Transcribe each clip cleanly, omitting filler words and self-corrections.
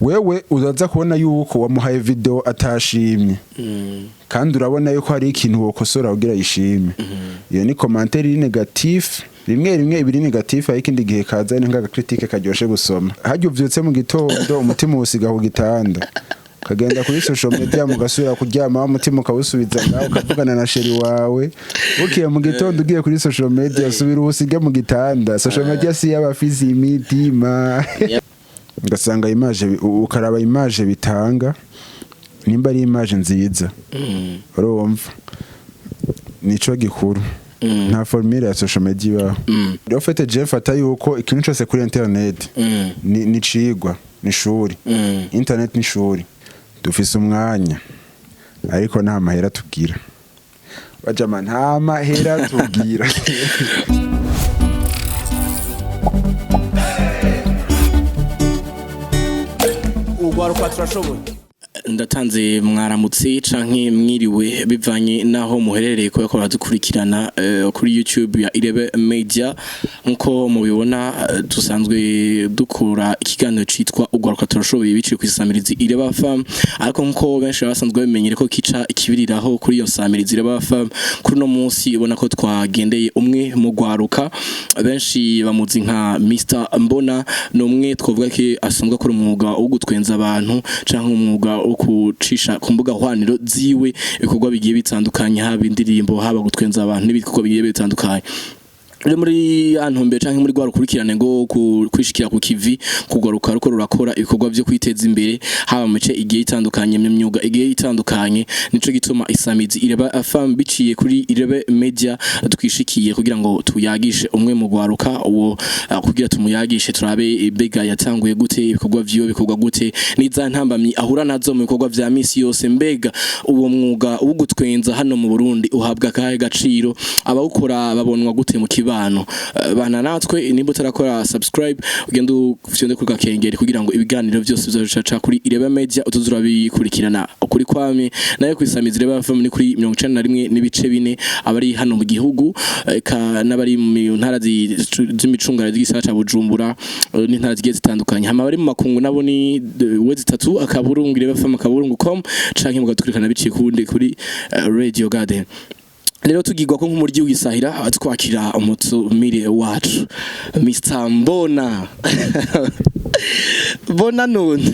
Wewe uraza kubona yuko wamuhaye video atashimye, kandi urabona yuko hari ikintu wokosora kugira yishime. Iyo ni commentaire iri négatif. Rimwe rimwe ibiri négatif, ariko ikindi gihe kaza ni nk'aga critique karyoshe gusoma. Harya uvyutse mu gitondo, umutima uwusiga ku gitanda, ukagenda kuri social media, mugasubira kuryama, umutima ukawusubiza ngaho, ukavugana na chéri wawe. Bukiye mu gitondo, ugiye kuri social media, subira uwusige mu gitanda. Social media si y'abafise imitima. Ugasanga image, ukaraba image bitanga, nimba ari image nziza, urumva nico gikuru. Nta formule ya social media ibaho. Rero fait, je mfata yuko ikintu cyose kuri internet ni cigwa, ni ishuri. Internet ni ishuri. Dufise umwanya, ariko nta mahera tugira. Bajama, nta mahera tugira. Urwaruka turashoboye. Ndatanze mwaramutse canke mwiriwe, bivanye naho muherereye, kubera ko baradukurikirana kuri YouTube ya Irebe Media. Nkuko mubibona, dusanzwe dukora ikiganiro citwa Ugwaruka Turashoboye biciye ku isamirizi Ireba FM, ariko nkuko benshi basanzwe babimenyere ko kica ikibiriraho kuri iyo samirizi Ireba FM. Kuri uno munsi ubona ko twagendeye umwe mu gwaruka, benshi bamuzi nka Mr Mbona. Ni umwe twavuga ko asanzwe akora umwuga wo gutwenza abantu canke umwuga wo kucisha ku mbuga hwaniro ziwe ibikorwa bigiye bitandukanye, haba indirimbo, haba gutwenza abantu n'ibikorwa bigiye bitandukanye. Rero muri ya ntumbero canke muri rwa rukurikirane ngo kwishikira ku kivi, kugaruka ruko rurakora ibikorwa vyo kwiteza imbere, haba mu mice igiye itandukanye, mu myuga igiye itandukanye, nico gituma isamizi Ireba FM biciye kuri Irebe Media twishikiye kugira ngo tuyagishe umwe mu gwaruka uwo, kugira tumuyagishe turabe mbega yatanguye gute, ibikorwa vyiwe bikorwa gute, niza ntambamyi ahura nazo mu bikorwa vya misi yose, mbega uwo mwuga wo gutwenza hano mu Burundi uhabwa akahe gaciro, abawukora babonwa gute mu kibano. Bana natwe, nimba utarakora subscribe, ugende ufyonde ku gakengeri kugira ngo ibiganiro byose bizoca kuri Ireba Media utuze urabikurikirana ukuri kwami. Nayo kwisamiza Ireba FM ni kuri 91.4, abari hano mu gihugu eka n'abari mu ntara z'imicungara z'igisagara ca Bujumbura, n'intara zigiye zitandukanye. Hama abari mu makungu nabo ni w3.irebafm.com, canke mugadukurikirana biciye kuwundi kuri Radio Garden. Rero tugirwa ko nk'umuryi w'isahira, twakira umutumire wacu Mr Mbona. Mbona none.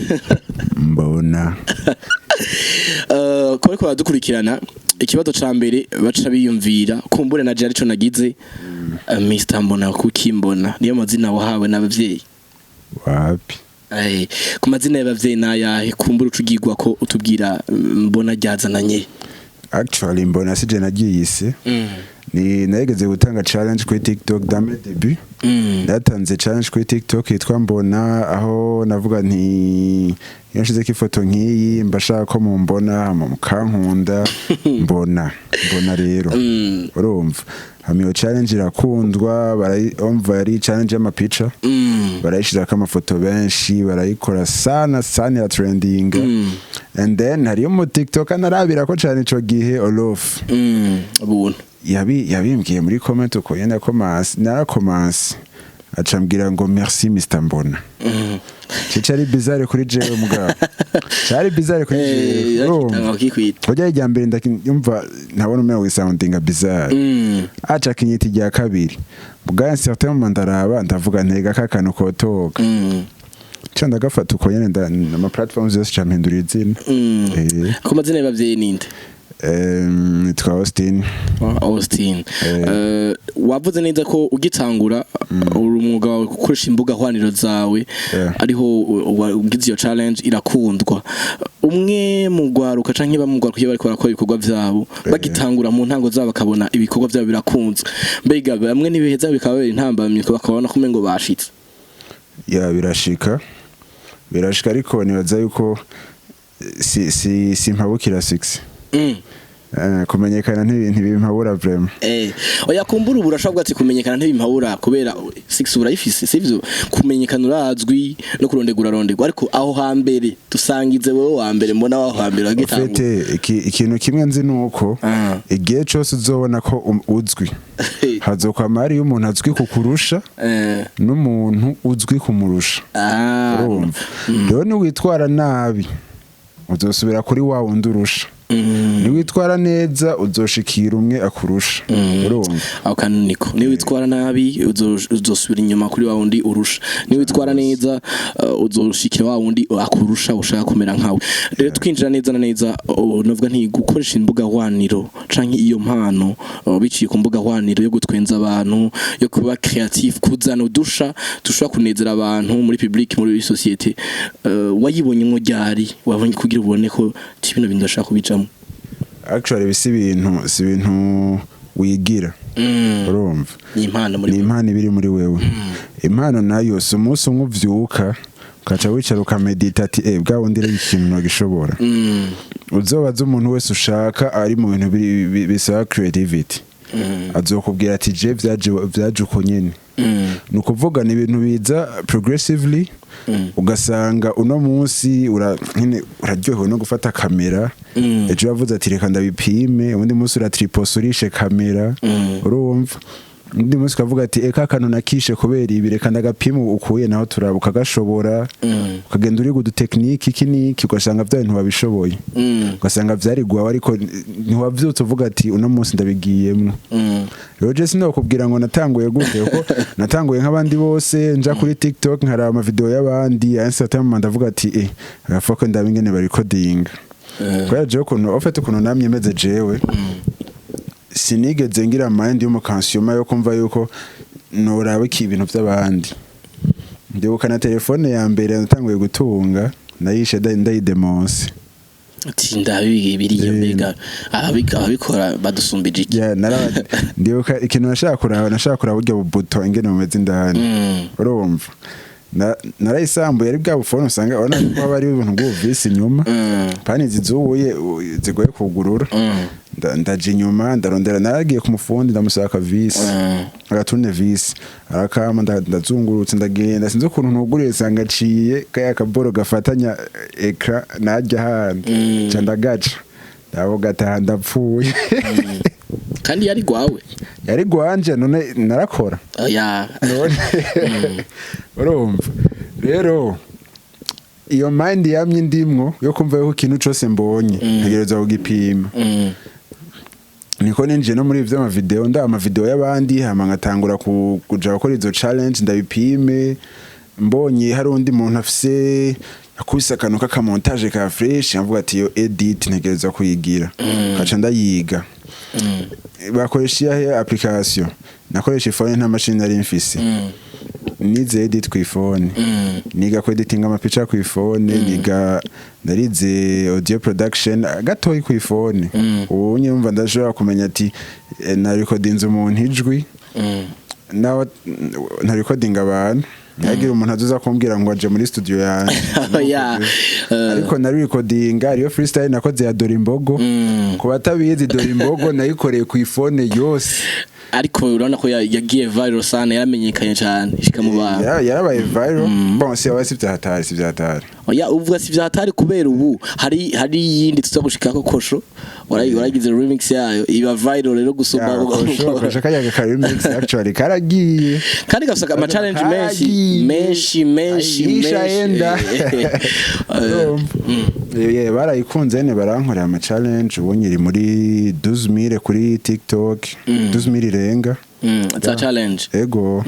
Mbona. Ko ariko baradukurikirana, ikibazo ca mbere baca biyumvira, kumbure na arico nagize, Mr Mbona, kuki Mbona? Niyo mazina wahawe n'abavyeyi? Wapi. Ay, ku mazina y'abavyeyi nayahe? Kumbure ucugirwa ko utubwira, Mbona ryazananye? Actually, Mbona sije nagiyise. Ni nageze gutanga challenge kuri TikTok dans mes débuts. Ndatanze challenge kuri TikTok yitwa Mbona, aho navuga nti iyo nshizeko ifoto nk'iyi, mba shaka ko mumbona mukankunda. Mbona, Mbona rero, urumva, hama iyo challenge irakundwa, barayumva. Yari challenge y'amapica, barayishirako amafoto benshi, barayikora sana sana, ya trending. And then hariyo mu TikTok narabira ko cane ico gihe, Olof. Ubuntu. Yabimbwiye muri comment uko yenda commence, narakomanse, aca ambwira ngo "Merci Mr Mbona". Cari bizarre kuri jewe, mugabo cari bizarre kuri jewe, urumva? Yakitanga kikwita. Kurya irya mbere ndakumva ntabona umengo wisoundinga bizarre. Aca akinyita irya kabiri, bwa un certain moment ndaraba, ndavuga ntega ka kantu kotoka. Ca ndagafata uko nyene, ama platforms yose ca mpindura izina. Ku mazina y'abavyeyi ninde? Nitwa Austin. Austin. Eh. Wavuze neza ko ugitangura uri umwuga wawe gukoresha imbuga hwaniro zawe, ariho ugize iyo challenge irakundwa. Umwe mu gwaruka canke bamwe mu gwaruka, iyo bariko barakora ibikorwa vyabo, bagitangura mu ntango zabo, bakabona ibikorwa vyabo birakunzwe, mbega bamwe ntibiheza bikababera intambamyi, bakabona ko umengo bashitse? Ya, birashika, birashika, ariko nibaza yuko si mpabukira success. Kumenyekana ntibimpabura vraiment. Oya, kumbura ubu urashobora ati kumenyekana ntibimpabura kubera six urayifise, sivyo? Kumenyekana urazwi no kurondegura urarondegwa, ariko aho hambere dusangize wowe wa mbere, mbona aho hambere wagitangura. Ufite ikintu kimwe nzi nuko igihe cose uzobona ko uzwi, hazokwama hariyo umuntu azwi kukurusha n'umuntu uzwi kumurusha. Urumva rero, niwitwara nabi uzosubira kuri wa wundi urusha, niwitwara neza uzoshikira umwe akurusha, urumva? Aho kandi niko, niba witwara nabi uzosubira inyuma kuri wa wundi urusha, niba witwara neza uzoshikira wa wundi akurusha ushaka kumera nkawe. Rero twinjira neza na neza, novuga nti gukoresha imbuga hwaniro canke iyo mpano biciye ku mbuga hwaniro yo gutwenza abantu, yo kuba creative, kuzana udusha dushobora kunezera abantu muri public, muri société, wayibonye nko ryari? Wabonye kugira ubone ko ti bino bintu ndashaka kubijamo? Actually si ibintu wigira, urumva? Ni impano muri Ni impano ibiri muri wewe. Impano nayo si umunsi umwe uvyuka ukaca wicara ukamedita ati bwa wundi rero ikintu nogishobora. Uzobaza umuntu wese ushaka ari mu bintu bisaba creativity, azokubwira ati je vyaje uko nyene. Ni ukuvuga ni ibintu biza progressively, ugasanga uno munsi nyine uraryohewe no gufata kamera, ejo wavuze ati reka ndabipime, undi munsi uratriposa urishe kamera, urumva? Undi munsi ukavuga ati eka akantu nakishe kubera ibi, reka ndagapima ukuye naho turaba, ukagashobora, ukagenda uriga udutekinike iki n'iki, ugasanga bya bintu wabishoboye, ugasanga vyari gwawe, ariko ntiwavyutse uvuga ati uno munsi ndabigiyemwo. Rero je sinokubwira ngo natanguye gute, kuko natanguye nk'abandi bose, nja kuri TikTok nkaraba amavideo y'abandi, à un certain moment ndavuga ati agafuko ndaba ingene barikodinga, kubera jewe ukuntu ufite ukuntu namye meze, jewe sinigeze ngira mind y'umukansiyoma yo kumva yuko noraba iki ibintu by'abandi. Ndibuka na telefone ya mbere natanguye gutunga nayishe ndayidemonse. Ati ndabi biriya, mbega ababikora badusumbije iki? Yeah, ndibuka ikintu nashaka kuraba, nashaka kuraba burya bubuto ingene bumeze indani, urumva? Narayisambuye, ari bwa bufone usanga urabona ko haba hariho ibintu bw'ubuvisi inyuma, pani zizubuye zigoye kugurura. Ndaja inyuma ndarondera, naragiye ku mufundi ndamusaba akavisi, agaturne visi, arakama, ndazungurutse ndagenda, sinzi ukuntu ntuguriye nsanga aciye kaya kaboro gafatanya écran najya handi, nca ndagaca, ndavuga ati aha ndapfuye. Kandi yari gwawe. Yari gwanje, none narakora. Oya. None urumva rero iyo mind yamye ndimwo yo kumva yuko ikintu cose mbonye ntegerezwa kugipima. Niko ninjiye no muri ivyo amavideo, ndaba amavideo y'abandi, hama ngatangura kuja gukora izo challenge ndabipime. Mbonye hari undi muntu afise akubise akantu k'akamontage ka fresh, nkavuga ati iyo edit ntegerezwa kuyigira, nkaca ndayiga. Bakoresha iyahe application? Nakoresha ifone, nta mashini nari mfise. Nize edit ku ifone, niga ku editinga amapica ku ifone, niga narize audio production gatoyi ku ifone. Ubu nyumva ndashobora kumenya ati na recordinze umuntu ijwi, nawe nta recording abantu, ntihagire umuntu azoza kumbwira ngo aje muri studio yanjye. Oya. Ariko nari recordinga, hariyo freestyle nakoze ya Dore Imbogo. Ku batabizi, Dore Imbogo nayikoreye ku ifone yose. Ariko urabona ko yagiye viral sana, yaramenyekanye cyane ishika mu bantu. Yarabaye viral, bon, si yabaye, si byahatari, si byahatari. Oya, uvuga si vyahatari kubera ubu hari iyindi tuza gushikako, kosho waragize remix yayo iba viral rero gusumba. Kosho, kosho kajya ka remix actually karagiye. Kandi gafise ama challenge menshi. Karagiye. Menshi menshi Ayisha menshi. Yenda. Urumva? Barayikunze ne barankorera ama challenge, ubu nyiri muri 12000 kuri TikTok, 12000 irenga. Za challenge. Ego.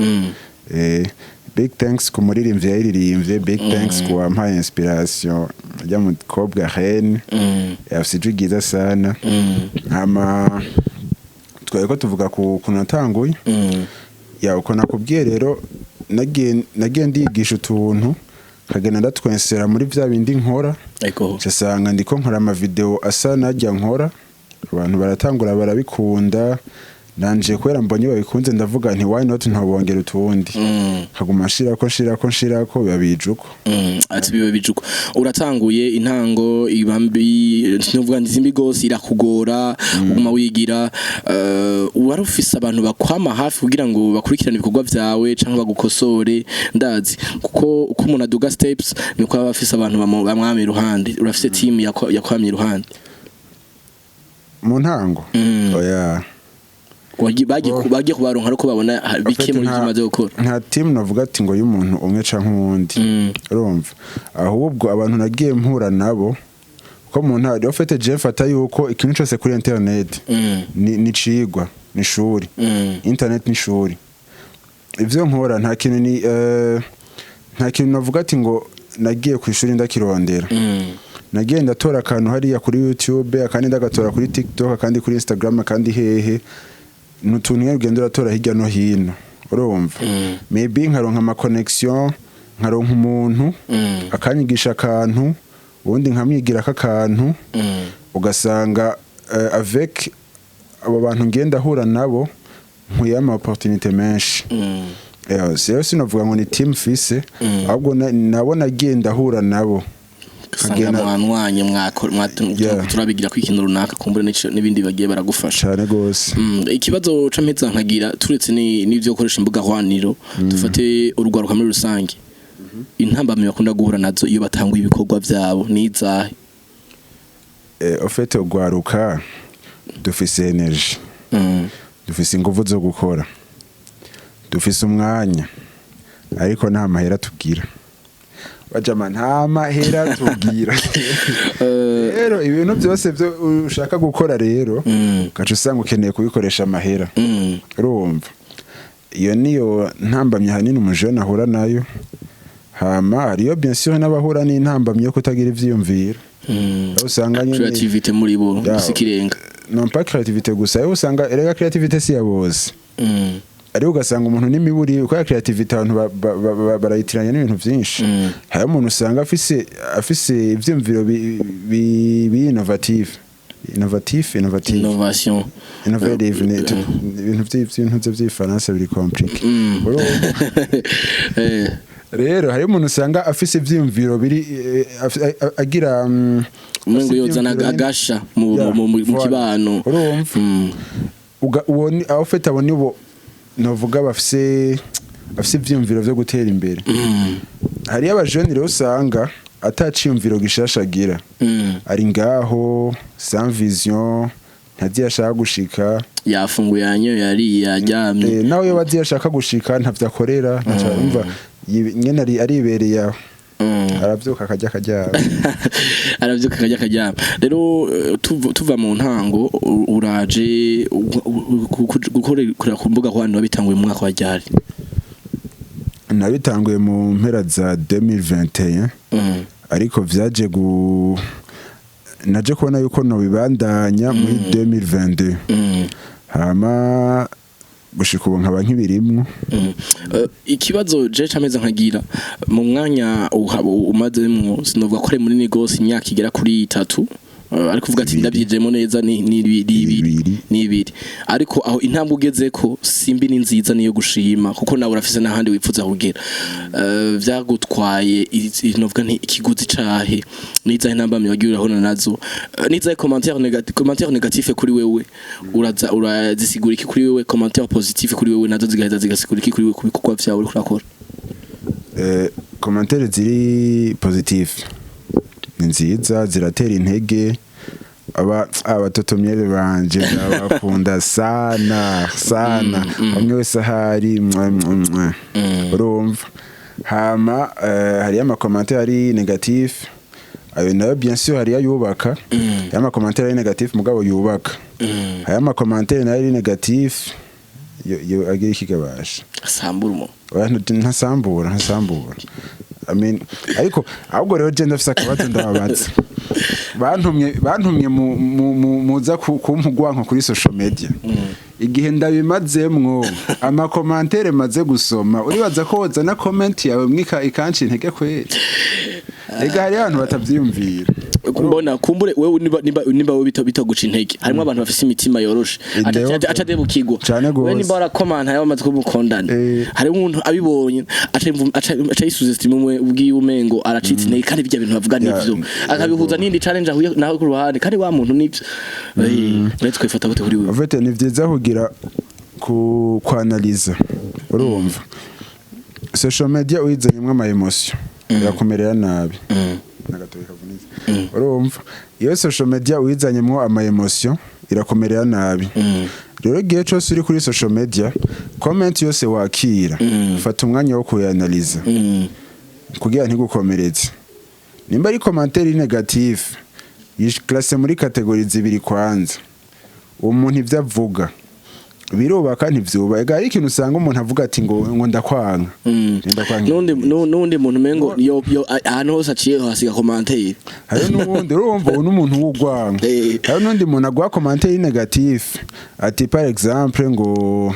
Big thanks ku muririmbyi yayiririmbye, big thanks ku wampaye inspiration ajya mukobwa Reine, afise ijwi ryiza sana. Hama twari ko tuvuga ku kuntu natanguye. Ya, uko nakubwiye rero, nagiye ndigisha utuntu nkagenda ndatwensera muri vya bindi nkora, nsanga ndiko nkora amavideo asa najya nkora, abantu baratangura barabikunda. Nanje kubera mbonye babikunze, ndavuga nti: "Why not ntobongera utundi?" Nkaguma nshirako, nshirako, nshirako, biba bije uko. Ati biba bijuko uratanguye, intango iba mbi, sinovuga nti simbi gose, irakugora, uguma wigira. Wari ufise abantu bakwama hafi kugira ngo bakurikirane ibikorwa vyawe canke bagukosore? Ndazi kuko uko umuntu aduga steps niko aba afise abantu bamwama iruhande. Urafise team yakwamye iruhande? Mu ntango? Oya. Bagiye kubaronka ariko babona bike muri ivyo umaze gukora. Nta team navuga ati ngo y'umuntu umwe canke uwundi. Urumva, ahubwo abantu nagiye mpura nabo ko mu ntara ufite, je mfata yuko ikintu cyose kuri internet ni cigwa, ni ishuri. Internet ni ishuri. Ivyo nkora nta kintu ni nta kintu navuga ati ngo nagiye ku ishuri ndakirondera. Nagiye ndatora akantu hariya kuri YouTube, akandi ndagatora kuri TikTok, akandi kuri Instagram, akandi hehe. Ni utuntu nyene ugenda uratora hirya no hino, urumva. Maybe nkaronka ama connection, nkaronka umuntu akanyigisha akantu, ubundi nkamwigirako akantu. Ugasanga avec abo bantu ngenda ahura nabo nkuye ama opportunité menshi. Rero sinavuga ngo ni team mfise, ahubwo nabo nagiye ndahura nabo. Usanga mwanwanye turabigira ko ikintu runaka kumbura n'ibindi bagiye baragufasha. Cane gose. Ikibazo campeza nkagira, turetse n'ivyo gukoresha imbuga hwaniro, dufate urugwaruka muri rusange, intambamyi bakunda guhura nazo iyo batanguye ibikorwa vyabo nizahe? Au fait, ugwaruka dufise énergie, dufise inguvu zo gukora, dufise umwanya, ariko nta mahera tugira. Bajama, nta mahera tugira. Rero ibintu byose byo ushaka gukora rero, ugaca usanga ukeneye kubikoresha amahera. Urumva, iyo niyo ntambamyi ahanini umujene ahura nayo. Hama hariyo bien sûr n'abahura n'intambamyi yo kutagira ivyiyumviro. Aho usanga nyene Creativity muri bo Ya. si ikirenga. Non, pas créativité gusa. Aho usanga erega créativité si ya bose, ariko ugasanga umuntu n'imiburi kubera créativité abantu barayitiranya n'ibintu vyinshi. Hariho umuntu usanga afise ivyiyumviro bi innovatif, innovatif, innovative. Innovation. Innovative ibintu vy'ibintu vy'ifaransa biri compliqué. Urumva? Rero hariho umuntu usanga afise ivyiyumviro biri agira umengo afise yozana ivyiyumviro nyene- agasha mu Ya, mu voilà. kibano. Urumva? Uwo ni aho ufite, abo nibo novuga bafise ivyiyumviro vyo gutera imbere. Hariyo abajene rero usanga ataciyumviro gishasha agira, ari ngaho sans vision, ntazi iyo ashaka gushika. Yafunguye, yanyoye, yariye, yaryamye. Nawe iyo bazi iyo ashaka gushika, ntavyo akorera, ntaco. Umva, nyene aribereye aho. Aravyuka akarya, akaryama. Aravyuka akajya akaryama. Rero tuva mu ntango, uraje gukorera ku mbuga hwaniro bitanguye mu mwaka wa ryari? Nabitanguye mu mpera za 2021, ariko vyaje gu naje kubona yuko nobibandanya muri 2022. Hama gushika ubu nkaba nkibirimwo. Ikibazo je cameze nkagira, mu mwanya umazemwo, sinovuga ko ari munini gose, imyaka igera kuri 3, ariko uvuga ati Ibiri. ndabyijemo neza, ni 2. Ibiri. Ni 2, ariko aho intambwe ugezeko simbi, ni nziza, niyo gushima, kuko nawe urafise n'ahandi wifuza kugera. Vyagutwaye novuga nti ikiguzi cahe? Nizahe ntambamyi wagiye urahura nazo? Nizahe commentaire négatif? Commentaire négatif kuri wewe uraza urazisigura iki kuri wewe? Commentaire positif kuri wewe nazo zigaheza zigasigura iki kuri wewe ku bikorwa vyawe uriko urakora? Commentaire ziri positif ni nziza, ziratera intege. Aba abatotomyere banje ndabakunda sana sana, umwe wese ahari, mwa, mwa, mwa. Urumva, hama hariyo ama commentaire ari négatif, ayo nayo bien sûr hariyo ayubaka. Hariyo ama commentaire ari négatif mugabo yubaka, hariyo ama commentaire nayo ari négatif yo agira ikigabasha. Sambura umuntu. Oya, ntasambura, ntasambura. I mean, ariko ahubwo rero je ndafise akabazo ndababaza. Bantumye muza kumpa ugwanko kuri social media. Igihe ndabimazemwo, ama commentaire maze gusoma, uribaza ko wozana comment yawe mwika ikanci intege kweri? Ega hariyo abantu batavyiyumvira. Mbona kumbure wewe niba wewe bitaguca intege, harimo abantu bafise imitima yoroshe atadebukirwa. Cane gose. Wewe nimba warakomanta yamaze kumukondana, hari umuntu abibonye aca yisuzestima umwe ubwiwe, umengo aracitse intege, kandi bijya bintu bavuga nivyo, akabihuza n'indi challenge ahuye nawe ku ruhande, kandi wa muntu nivyo. Uretse kwifata gute kuri wewe? En fait, ni vyiza kugira ku kwanaliza. Urumva, social media uyizanyemwo ama émotion irakumerera nabi. N'agatoki kavunitse. Urumva, iyo social media uyizanyemwo ama émotion irakumerera nabi. Rero igihe cyose uri kuri social media, comment yose wakira, fata umwanya wo kuyanaliza kugira ntigukomeretse. Nimba ari commentaire négative, yiclasse muri catégorie zibiri. Kwanza, uwo muntu ibyo avuga birubaka, ntivyuba? Ega hari ikintu usanga umuntu avuga ati ngo ndakwanga. Ndakwanga. N'undi muntu umengo yo ahantu hose aciye hasiga commentaire. Hari n'uwundi, urumva, uwo n'umuntu w'urwango. Hari n'undi muntu aguha commentaire négative ati, par exemple, ngo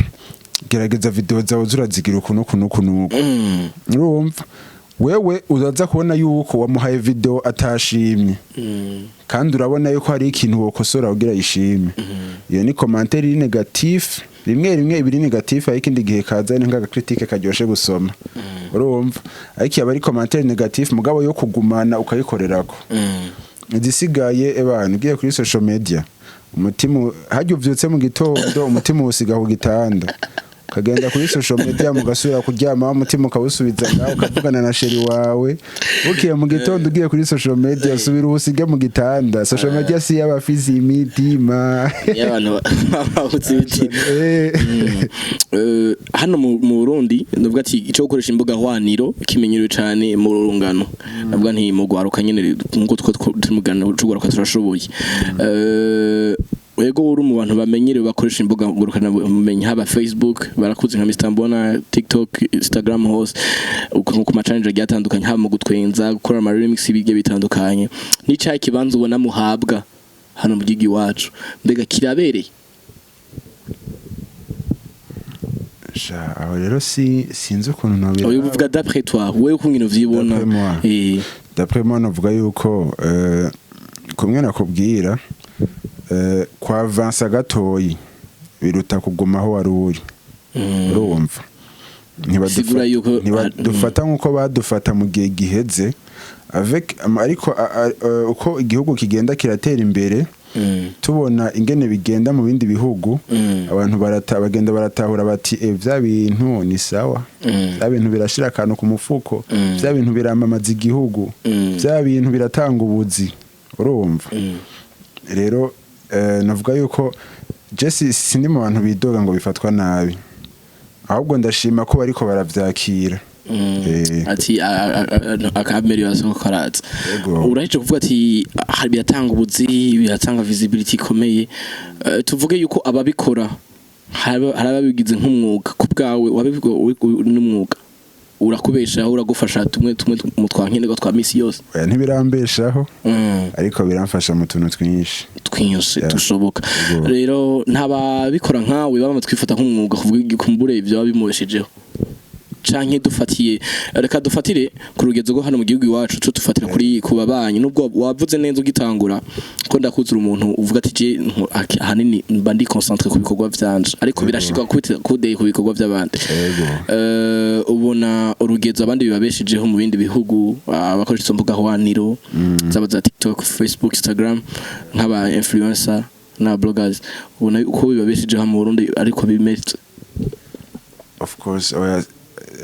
gerageza video zawe zurazigira uku n'uku n'uku n'uku. Urumva, wewe uraza kubona yuko wamuhaye video atashimye, kandi urabona yuko hari ikintu wokosora kugira yishime. Iyo ni commentaire iri négative. Rimwe rimwe ibiri négative, ariko ikindi gihe kaza ni nk'aga critique karyoshe gusoma. Urumva, ariko yaba ari commentaire négative mugabo yo kugumana ukayikorerako. Igisigaye, ebana, ugiye kuri social media, umutima hajya uvyutse mu gitondo, umutima uwusiga ku gitanda, ukagenda kuri social media, mugasubira kuryama, umutima ukawusubiza ngaho, ukavugana na chéri wawe. Bukiye mu gitondo ugiye kuri social media, usubira uwusige mu gitanda. Social media si y'abafise imitima. Y'abantu bahutse ibiti. Hano mu Burundi, ndavuga ati ico gukoresha imbuga hwaniro kimenyerewe cane mu rungano, ndavuga nti mu gwaruka nyene, nkuko turi mu gano c'ugwaruka turashoboye. Ego, uri mu bantu bamenyerewe bakoresha imbuga ngurukana bumenyi, haba Facebook barakuze nka Mr Mbona, TikTok, Instagram, hose uko ku ma challenge agiye atandukanye, haba mu gutwenza, gukora ama remix, ibigiye bitandukanye. N'icaye kibanza ubona muhabwa hano mu gihugu iwacu, mbega kirabereye? Sha, aho rero sinzi ukuntu nobira. Oyo uvuga d'après toi, wewe ukungene uvyibona. D'après moi. D'après moi, novuga yuko kumwe nakubwira, kwavansa gatoyi biruta kuguma aho wari uri. Urumva, Sigura yuko- ntibadufata nk'uko badufata mu gihe giheze avec ariko uko igihugu kigenda kiratera imbere, tubona ingene bigenda mu bindi bihugu, abantu bagenda baratahura bati vya bintu ni sawa, vya bintu birashira akantu ku mufuko, vya bintu biramamaza igihugu, vya bintu biratanga ubuzi. Urumva rero, navuga yuko je sindi mu bantu bidoga ngo bifatwa nabi, ahubwo ndashima ko bariko baravyakira. Ati aka amélioration karaza. Yego. Uraheje kuvuga ati hari biratanga ubuzi, biratanga visibility ikomeye. Tuvuge yuko ababikora hari ababigize nk'umwuga. Ku bwawe wabibwo n'umwuga urakubeshaho, uragufasha tumwe tumwe mu twankenerwa twa misi yose? Oya, ntibirambeshaho, ariko biramfasha mu tuntu twinshi. Twinshi Yeah. dushoboka. Yego. Rero ntababikora nkawe baba twifata nk'umwuga, kuvuga igikumbure ibyo bimubeshejeho, canke dufatiye, reka dufatire ku rugezo rwo hano mu gihugu iwacu, cyo dufatira kuri ku babanyi, nubwo wavuze neza ugitangura ko ndakuzura umuntu uvuga ati je ahanini mba ndi concentré ku bikorwa vyanje, ariko birashikwa kudeye ku bikorwa by'abandi. Ubona urugezo abandi bibabeshejeho mu bindi bihugu, abakoresha izo mbuga hwaniro zaba za TikTok, Facebook, Instagram, nk'aba influencer na bloggers, ubona uko bibabeshejeho mu Burundi ariko bimeze? Of course, oya,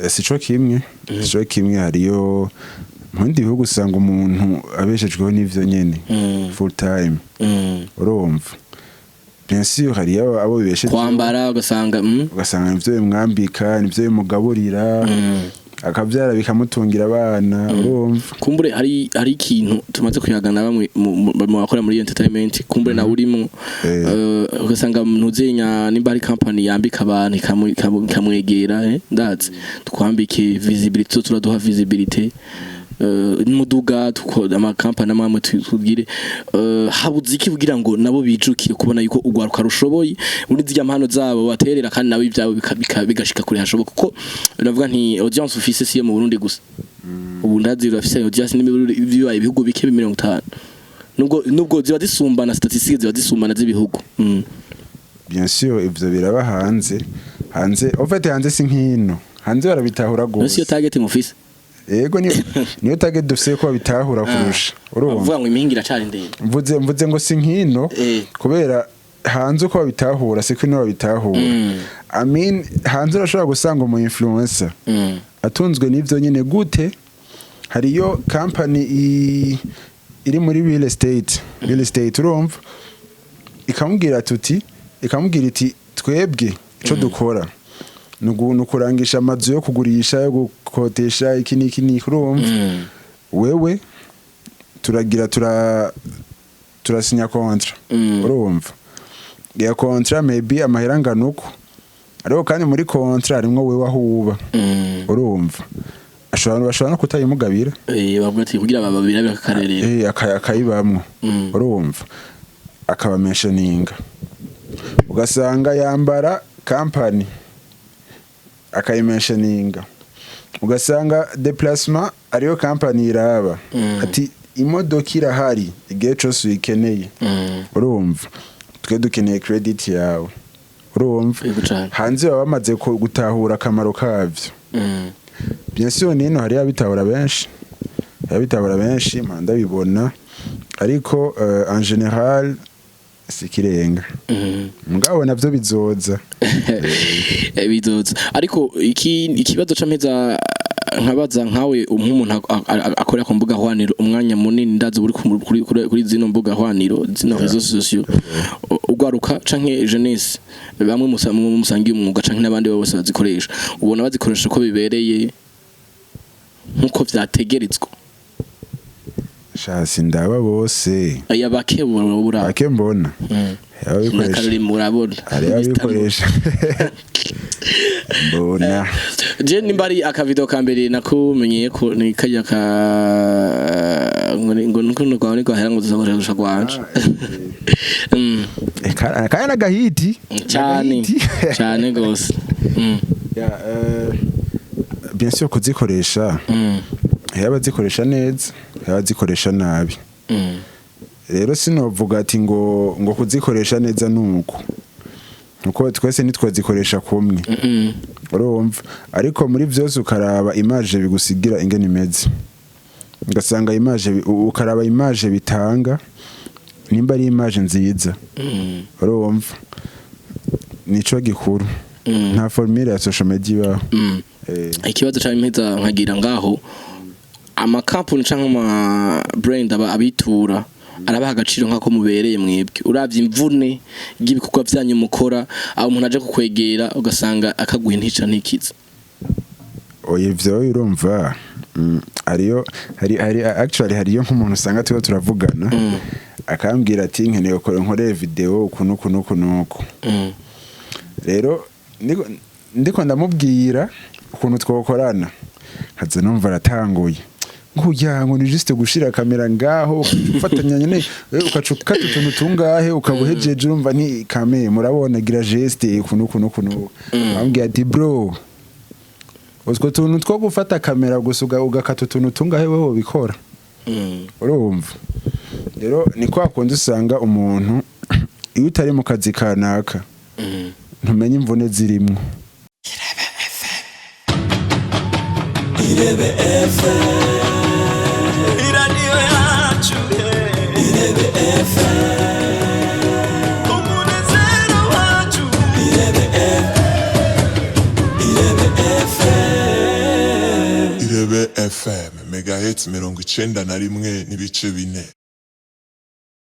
sico kimwe, sico kimwe. Hariyo mu bindi bihugu usanga umuntu abeshejweho n'ivyo nyene full time. Urumva, bien sûr hariyo abo bibeshejeho. Kwambara ugasanga Ugasanga nivyo bimwambika, nivyo bimugaburira, akavyara bikamutungira abana. Urumva. Kumbure hari ikintu tumaze kuyagana bamwe mu bakora muri entertainment, kumbure nawe urimo. Ugasanga ntuzenya nimba hari company yambika abantu ikamwegera, ndazi twambike visibility, turaduha visibility, n'umuduga ama company amwe tubwire, habuze iki kugira ngo nabo bijukire kubona yuko ugwaruka rushoboye muri zirya mpano zabo baterera, kandi nabo ibyabo bigashika kure hashoboka? Kuko navuga nti audience ufise siyo mu Burundi gusa, ubu ndazi urafise audience n'imiburire bibaye ibihugu bike 50. Nubwo ziba zisumbana, statistiques ziba zisumbana z'ibihugu. Bien sûr, ivyo biraba hanze. Hanze, en fait, hanze si nkino, hanze barabitahura None siyo gose. target mufise? Yego, niyo target dufise, ko babitahura kurusha, urumva. Bavuga ngo impinga iracari ndende. Mvuze ngo si nkino kubera hanze uko babitahura siko ino babitahura. I mean, hanze urashobora gusanga umu influencer atunzwe n'ivyo nyine. Gute? Hariyo company iri muri real estate, urumva, ikamubwira tuti, ikamubwira iti: "Twebwe ico dukora ni ukurangisha amazu yo kugurisha, yo gukotesha, iki n'iki n'iki." Urumva, wewe turagira turasinya contrat. Urumva, iyo contrat maybe amahera angana uko, ariko kandi muri contrat harimwo wewe aho uba. Urumva, bashobora no kutayimugabira. Bavuga ati kugira babirabire akarere. Akayibamwo. Urumva, akabamentioninga, ugasanga yambara company, akayimentioninga, ugasanga déplacement ariyo company iraba, ati: "Imodoka irahari igihe cose uyikeneye." Urumva, twe dukeneye credit yawe, urumva. Yego cane. Hanze baba bamaze gutahura akamaro kavyo. Bien sûr, nino hariyo abitahura benshi, hariyo abitahura benshi, mpanda ndabibona, ariko en général sikirenga. Mugabo navyo bizoza. Bizoza, ariko iki ikibazo c'ameza nkabaza nkawe nk'umuntu akorera ku mbuga hwaniro umwanya munini, ndazi uri kuri zino mbuga hwaniro, zino réseaux sociaux, ugwaruka canke jeunesse bamwe musangiye umwuga canke n'abandi bose bazikoresha, ubona bazikoresha ko bibereye nkuko vyategerezwa? Sha, sindaba bose. Aya bake burabura. Bake mbona ababikoresha. N'akarori murabona. Hariyo ababikoresha mbona. Je nimba ari akavideo ka mbere nakumenyeye ko ni kajya ka ngo nuko rwawe ni gwahera ngo tuzakoresha gwanje. Kaya n'agahiti. Cyane. N'agahiti. Cyane gose. Ya, bien sûr, kuzikoresha, hari abazikoresha neza, hari abazikoresha nabi. Rero sinovuga ati ngo kuzikoresha neza nuko, nuko twese ntitwazikoresha kumwe. Urumva, ariko muri byose ukaraba image bigusigira ingene imeze, ugasanga image ukaraba image bitanga, nimba ari image nziza. Urumva, nico gikuru. Nta formule ya social media ibaho. Ikibazo cyane mpeza nkagira ngaho, amakampani canke ama brand aba abitura arabaha agaciro nk'ako mubereye mwebwe, uravye imvune ry'ibikorwa vyanyu mukora, aho umuntu aje kukwegera ugasanga akaguha intica ntikiza? Oya, ivyo urumva, hariyo hari actually hariyo nk'umuntu usanga turiko turavugana, akambwira ati: "Nkeneye gukora, nkorere video uku n'uku n'uku n'uku." Rero ndiko ndamubwira ukuntu twokorana, nkaza numva aratanguye kugira ngo ni juste gushira kamera ngaho, ufatanya nyene, ukaca ukata utuntu tungahe, ukaba uhejeje. Urumva, ni kame murabona, gira geste uku n'uku n'uku n'uku. Ambwira ati: "Bro, utwo tuntu two gufata kamera gusa, ugakata utuntu tungahe, wewe ubikora?" Urumva, rero ni kwa kundi usanga umuntu iyo utari mu kazi kanaka ntumenye imvune zirimwo. Irebe FM, iradiyo yacu, Irebe FM, umunezero wacu, Irebe FM, Irebe FM. Irebe FM, megahertz 91.4.